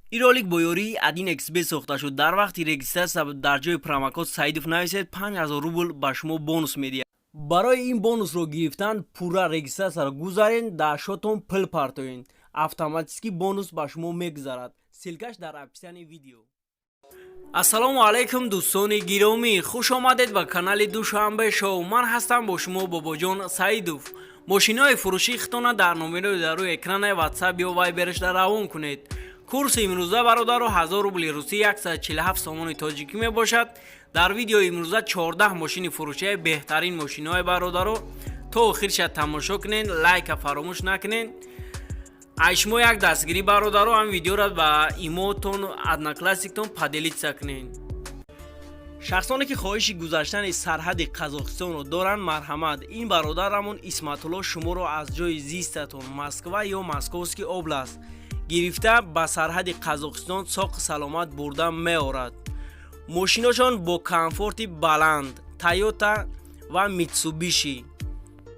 Ин ролик бо ёрии 1xBet сохта шуд. Дар вақти регистрация дар ҷои промокод Саидов нависед, 5000 рубл ба шумо бонус медиҳад. Барои ин бонусро гирифтан пурра регистрация ро гузарен, дар счёт он пул партоен, автоматически бонус ба шумо мегузарад. Ссылка ш дар описании видео. Ассалому алайкум, дӯстони гиромӣ, хуш омадед ба канали Душанбе Шоу. Ман ҳастам бо шумо Бобоҷон Саидов. Мошинои фурӯшии хитона дар номерои дар рӯи экранаи Ватсап ё Вайберашда равон кунед. Курси имрӯза, бародаро, 1000 рубли русӣ 147 сомони тоҷикӣ мебошад. Дар видеои имрӯза 14 мошини фурӯшияи беҳтарин мошинои, бародаро, то охирша тамошо кунед, лайка фаромӯш накунед. Ай шумо як дастгирӣ, бародаро, ҳам видеоро ба имотон, одноклассник тон поделиться кунед. Шахсоне ки хоҳиши гузаштани сарҳади Қазоқистонро доранд, марҳамат, ин бародарамон Исматулло шуморо аз ҷои зистатон, Москва ё Московский область, гирифта ба сарҳади Қазоқистон соқу саломат бурда меорад. Мошиношон бо комфорти баланд, Тойота ва Митсубиши.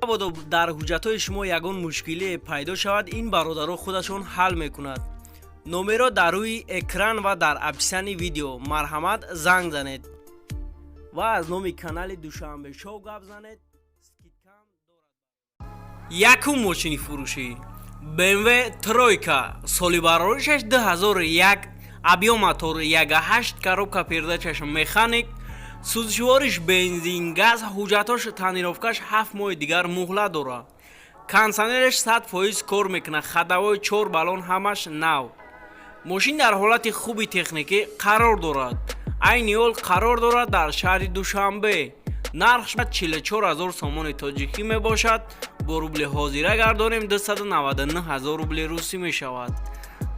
Мабодо дар ҳуҷҷатҳои шумо ягон мушкилие пайдо шавад, ин бародаро худашон ҳал мекунад. Номеро дар рӯи экран ва дар описании видео, марҳамат, занг занед ва аз номи канали Душанбе Шоу гап занед, скидка м дорад. Якум мошини фурӯшӣ: BMW тройка, соли бароришаш 2001, объём мотор 1,8, коробка передач аш механик, сӯзишвориш бензин, газ, ҳуҷҷатош тонировка ш 7 моҳи дигар муҳлат дорад, кондитсионераш 100% кор мекунад, ходовой чор баллон ҳамаш нав. Мошин дар ҳолати хуби техникӣ қарор дорад. Айни ҳол қарор дорад дар шаҳри Душанбе. Нархш 44 ҳазор сомони тоҷикӣ мебошад. Бо рубли ҳозира гардонем, 299 ҳазор рубли русӣ мешавад.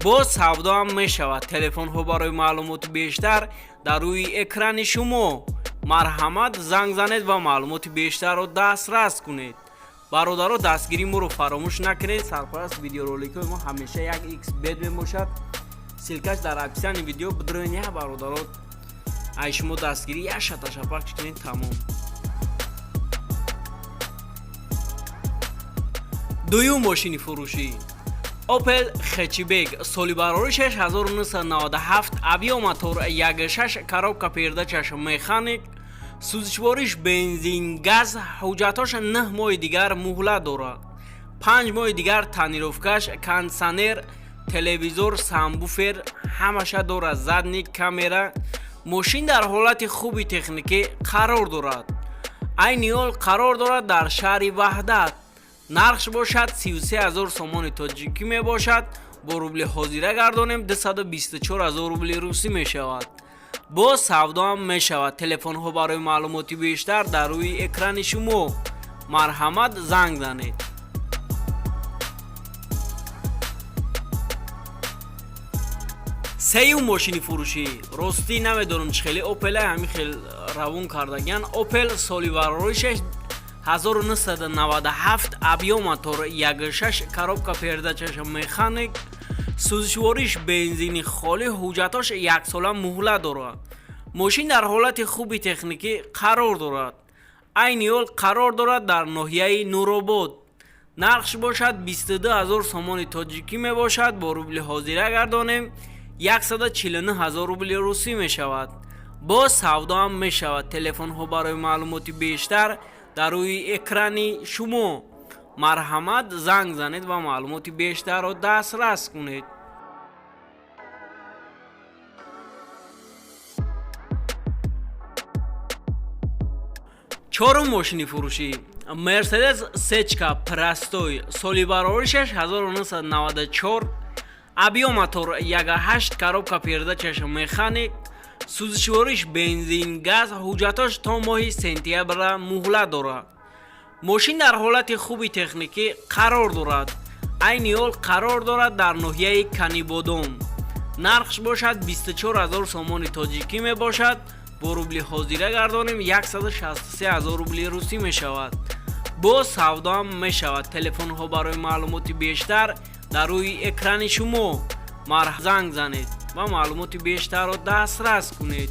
Боз савдоам мешавад. Телефонҳо барои маълумоти бештар дар рӯи экрани шумо, марҳамат, занг занед ва маълумоти бештарро дастрас кунед. Бародаро, дастгирии моро фаромӯш накунед. Сарпараст видеороликҳои мо ҳамеша 1xBet мебошад. Ссылка ш дар описании видео бидроен. Я бародаро, ай шумо дастгирӣ, як шаташапак кунед, тамом. Дуюм мошини фурӯшӣ: Opel хэтчбек, соли бароришаш 1997, объём мотор 1,6, коробка передач аш механик, сӯзишвориш бензин, газ, ҳуҷҷатош 9 моҳи дигар муҳлат дорад, 5 моҳи дигар тонировка ш, кондитсионер, телевизор, сабвуфер ҳамаша дорад, задний камера. Мошин дар ҳолати хуби техникӣ қарор дорад. Айни ҳол қарор дорад дар шаҳри Ваҳдат. Нархш бошад 33 ҳазор сомони тоҷикӣ мебошад. Бо рубли ҳозира гардонем, 224 ҳазор рубли русӣ мешавад. Боз савдоам мешавад. Телефонҳо барои маълумоти бештар дар рӯи экрани шумо, марҳамат, занг занед. Сеюм мошини фурӯшӣ: ростӣ намедонам чӣ хеле Опела ҳамин хел равон кардагиян. Опел, соли бароришаш 1997, объём мотор 1,6, коробка передач аш механик, сӯзишвориш бензини холӣ, ҳуҷҷатош яксола муҳлат дорад. Мошин дар ҳолати хуби техникӣ қарор дорад. Айни ҳол қарор дорад дар ноҳияи Нуробод. Нархш бошад 22 ҳазор сомони тоҷикӣ мебошад. Бо рубли ҳозира гардонем, 149 ҳазор рубли русӣ мешавад. Боз савдоам мешавад. Телефонҳо барои маълумоти бештар дар рӯи экрани шумо, марҳамат, занг занед ва маълумоти бештарро дастрас кунед. Чорум мошини фурӯшӣ: Мерседес сечка простой, соли бароришаш 1994, объём мотор 1,8, коробка передач аш механик, сӯзишвориш бензин, газ, ҳуҷҷатош то моҳи сентябра муҳлат дорад. Мошин дар ҳолати хуби техникӣ қарор дорад. Айни ҳол қарор дорад дар ноҳияи Канибодом. Нархш бошад 24 ҳазор сомони тоҷикӣ мебошад. Бо рубли ҳозира гардонем, 163 ҳазор рубли русӣ мешавад. Боз савдоам мешавад. Телефонҳо барои маълумоти бештар дар рӯи экрани шумо, занг занед ва маълумоти бештарро дастрас кунед.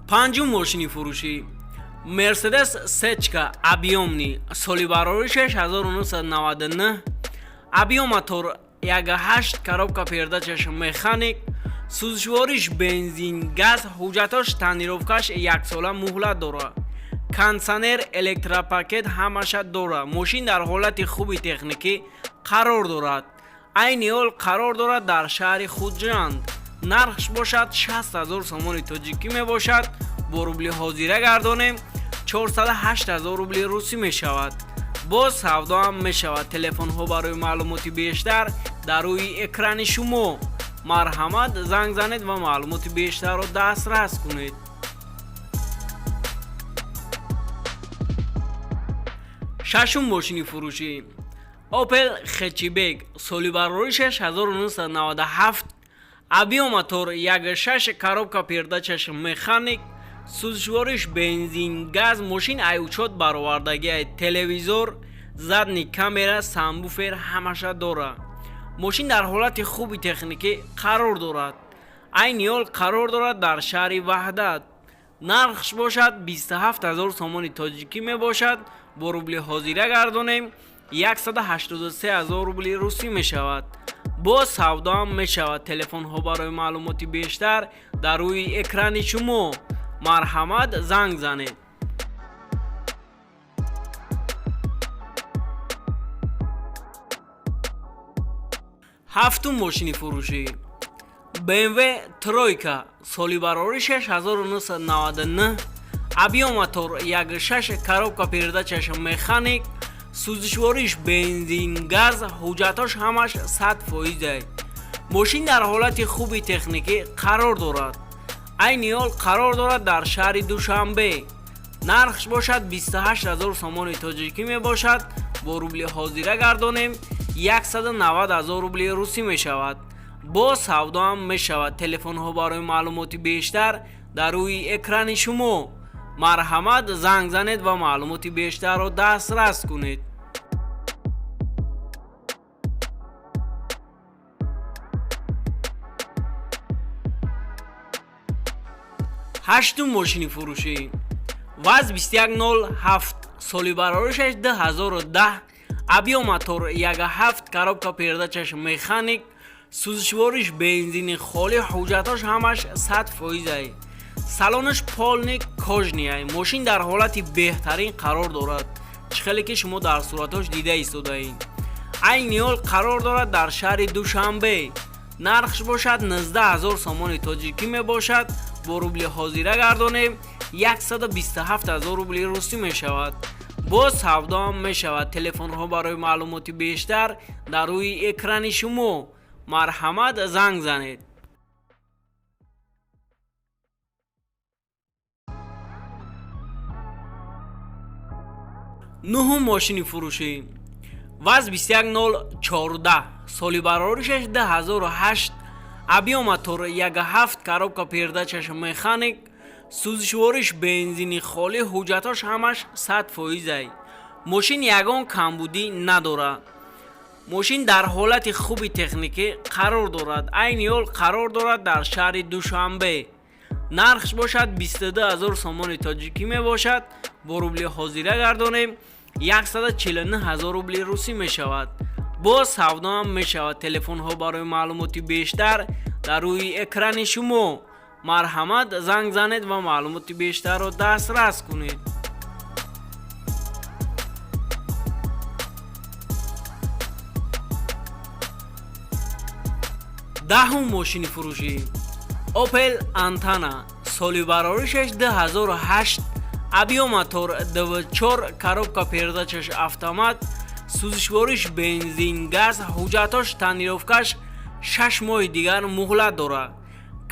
Панҷум мошини фурӯшӣ: Мерседес Сечка объёмный, соли бароришаш 1999, объём мотор 1,8, коробка передачаш механик, сӯзишвориш бензин, газ, ҳуҷҷатош тонировкаш яксола муҳлат дорад, кондитсионер, электропакет ҳамаша дорад. Мошин дар ҳолати хуби техникӣ қарор дорад. Айни ҳол қарор дорад дар шаҳри Хуҷанд. Нархш бошад 60 ҳазор сомони тоҷикӣ мебошад. Бо рубли ҳозира гардонем, 408 ҳазор рубли русӣ мешавад. Боз савдо ҳам мешавад. Телефонҳо барои маълумоти бештар дар рӯи экрани шумо. Марҳамат, занг занед ва маълумоти бештарро дастрас кунед. Шашум мошини фурӯшӣ: Опел Хэтчбек, соли бароришаш 1997, объём мотор 1,6, коробка передачаш механик, сӯзишвориш бензин, газ. Мошин ай учёт баровардагиай, телевизор, задний камера, сабвуфер ҳамаша дорад. Мошин дар ҳолати хуби техникӣ қарор дорад. Айни ҳол қарор дорад дар шаҳри Ваҳдат. Нархш бошад 27 ҳазор сомони тоҷикӣ мебошад. Бо рубли ҳозира гардонем, 183 ҳазор рубли русӣ мешавад. Боз савдо ҳам мешавад. Телефонҳо барои маълумоти бештар дар рӯи экрани шумо. Марҳамат, занг занед. Ҳафтум мошини фурӯшӣ: BMW Тройка, соли бароришаш 1999, объём мотор 1,6, коробка передачаш механик, сӯзишвориш бензин, газ, ҳуҷҷатош ҳамаш 100 фоизай. Мошин дар ҳолати хуби техникӣ қарор дорад. Айни ҳол қарор дорад дар шаҳри Душанбе. Нархш бошад 28 ҳазор сомони тоҷикӣ мебошад. Бо рубли ҳозира гардонем, 190 ҳазор рубли русӣ мешавад. Боз савдо ҳам мешавад. Телефонҳо барои маълумоти бештар дар рӯи экрани шумо. Марҳамат, занг занед ва маълумоти бештарро дастрас кунед. Ҳаштум мошини фурӯшӣ: ВАЗ 2107, соли бароришаш 2010, объём мотор 1,7, коробка передачаш механик, сӯзишвориш бензини холӣ, ҳуҷҷатош ҳамаш 100 фоизай, салонаш полный кожаный. Мошин дар ҳолати беҳтарин қарор дорад, чӣ хеле ки шумо дар суратҳош дида истодаед. Айни ҳол қарор дорад дар шаҳри Душанбе. Нархш бошад 19 ҳазор сомони тоҷикӣ мебошад. Бо рубли ҳозира гардонем, 127 ҳазор рубли русӣ мешавад. Боз савдо ҳам мешавад. Телефонҳо барои маълумоти бештар дар рӯи экрани шумо. Марҳамат, занг занед. Нуҳум мошини фурӯшӣ: ВАЗ 21014, соли бароришаш 2008, объём мотор 1,7, коробка передачаш механик, сӯзишвориш бензини холӣ, ҳуҷҷатош ҳамаш 100 фоизай. Мошин ягон камбудӣ надорад. Мошин дар ҳолати хуби техникӣ қарор дорад. Айни ҳол қарор дорад дар шаҳри Душанбе. Нархш бошад 22 ҳазор сомони тоҷикӣ мебошад. Бо рубли ҳозира гардонем, 149 ҳазор рубли русӣ мешавад. Боз савдо ҳам мешавад. Телефонҳо барои маълумоти бештар дар рӯи экрани шумо. Марҳамат, занг занед ва маълумоти бештарро дастрас кунед. Даҳум мошини фурӯшӣ: Опел Антана, соли бароришаш 2008, объём мотор 2,4, коробка передачаш автомат, сӯзишвориш бензин, газ, ҳуҷҷатош тонировкаш 6 моҳи дигар муҳлат дорад,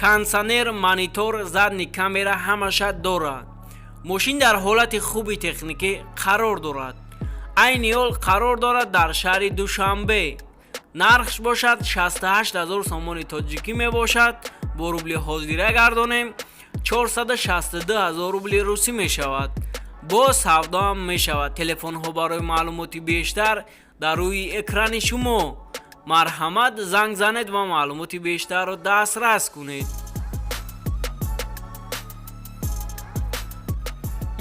кондитсионер, монитор, задний камера ҳамаша дорад. Мошин дар ҳолати хуби техникӣ қарор дорад. Айни ҳол қарор дорад дар шаҳри Душанбе. Нархш бошад 68 ҳазор сомони тоҷикӣ мебошад. Бо рубли ҳозира гардонем, 462 ҳазор рубли русӣ мешавад. Боз савдо ҳам мешавад. Телефонҳо барои маълумоти бештар дар рӯи экрани шумо. Марҳамат, занг занед ва маълумоти бештарро дастрас кунед.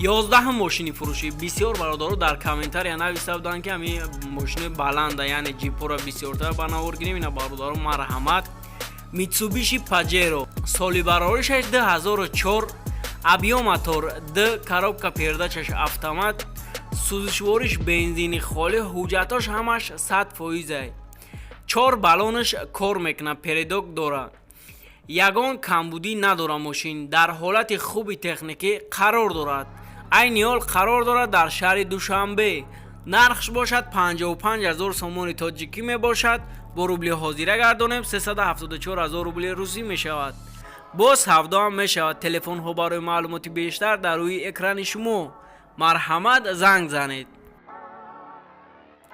11-ум мошини фурӯшӣ. Бисёр бародаро дар комментария нависта буданд, ки ҳамин мошини баланда, яъне ҷипҳоро бисёртар ба навор гирем. Ина, бародаро, марҳамат, Митсубиши Паджеро, соли бароришаш 2004, объём мотор д, коробка передачаш автомат, сӯзишвориш бензини холӣ, ҳуҷҷатош ҳамаш 100 фоизай, чор баллонаш кор мекунад, передок дорад, ягон камбудӣ надорад. Мошин дар ҳолати хуби техникӣ қарор дорад. Айни ҳол қарор дорад дар шаҳри Душанбе. Нархш бошад 55 ҳазор сомони тоҷикӣ мебошад. Бо рубли ҳозира гардонем, 374 ҳазор рубли русӣ мешавад. Боз савдоам мешавад. Телефонҳо барои маълумоти бештар дар рӯи экрани шумо, марҳамат, занг занед.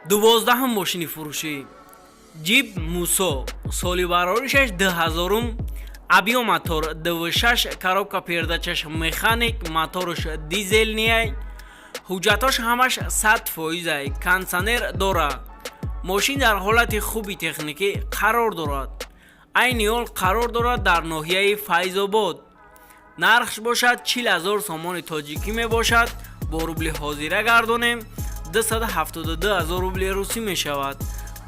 12-ум мошини фурӯшӣ: Ҷип Мусо, соли бароришаш 2000-ум, объём мотор 26, коробка передачаш механик, моторш дизельный, ҳуҷҷатош ҳамаш 100 фоизай, кондитсионер дорад. Мошин дар ҳолати хуби техникӣ қарор дорад. Айни ҳол қарор дорад дар ноҳияи Файзобод. Нархш бошад 40 ҳазор сомони тоҷикӣ мебошад. Бо рубли ҳозира гардонем, 272 ҳазор рубли русӣ мешавад.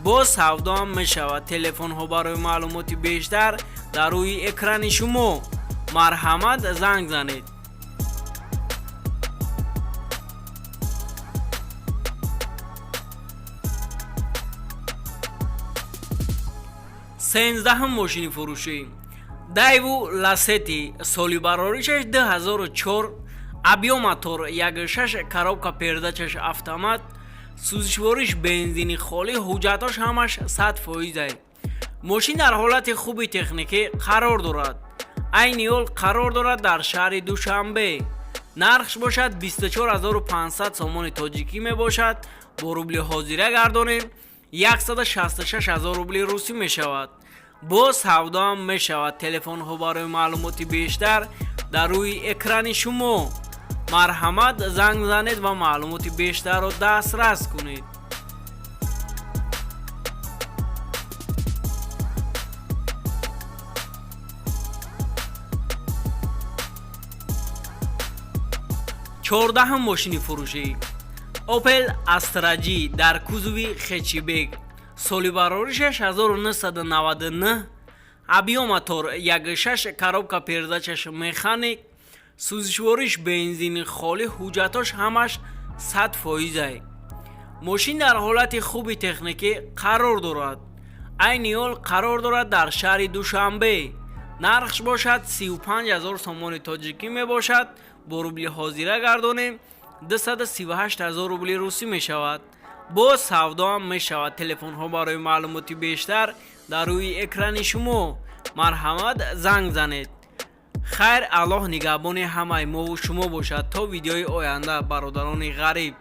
Боз савдоам мешавад. Телефонҳо барои маълумоти бештар дар рӯи экрани шумо, марҳамат, занг занед. 13-ум мошини фурӯшӣ: Дайву Ласети, соли бароришаш 2004, объём мотор 1.6, коробка передачаш автомат, сӯзишвориш бензини холӣ, ҳуҷҷатош ҳамаш 100 фоизай. Мошин дар ҳолати хуби техникӣ қарор дорад. Айни ҳол қарор дорад дар шаҳри Душанбе. Нархш бошад 24500 сомони тоҷикӣ мебошад. Бо рубли ҳозира гардонем, 166 ҳазор рубли русӣ мешавад. Боз савдоам мешавад. Телефонҳо барои маълумоти бештар дар рӯи экрани шумо, марҳамат, занг занед ва маълумоти бештарро дастрас кунед. 14-ум мошини фурӯшӣ: Опел Астра Ҷи дар кузови хэтчбек, соли бароришаш 1999, объём мотор 1.6, коробка передачаш механик, сӯзишвориш бензини холӣ, ҳуҷҷатош ҳамаш 100 фоизай. Мошин дар ҳолати хуби техникӣ қарор дорад. Айни ҳол қарор дорад дар шаҳри Душанбе. Нархш бошад 35 ҳазор сомони тоҷикӣ мебошад. Бо рубли ҳозира гардонем, 238 ҳазор рубли русӣ мешавад. Боз савдоам мешавад. Телефонҳо барои маълумоти бештар дар рӯи экрани шумо, марҳамат, занг занед. Хайр, Аллоҳ нигаҳбони ҳамаи мову шумо бошад. То видеои оянда, бародарони ғариб.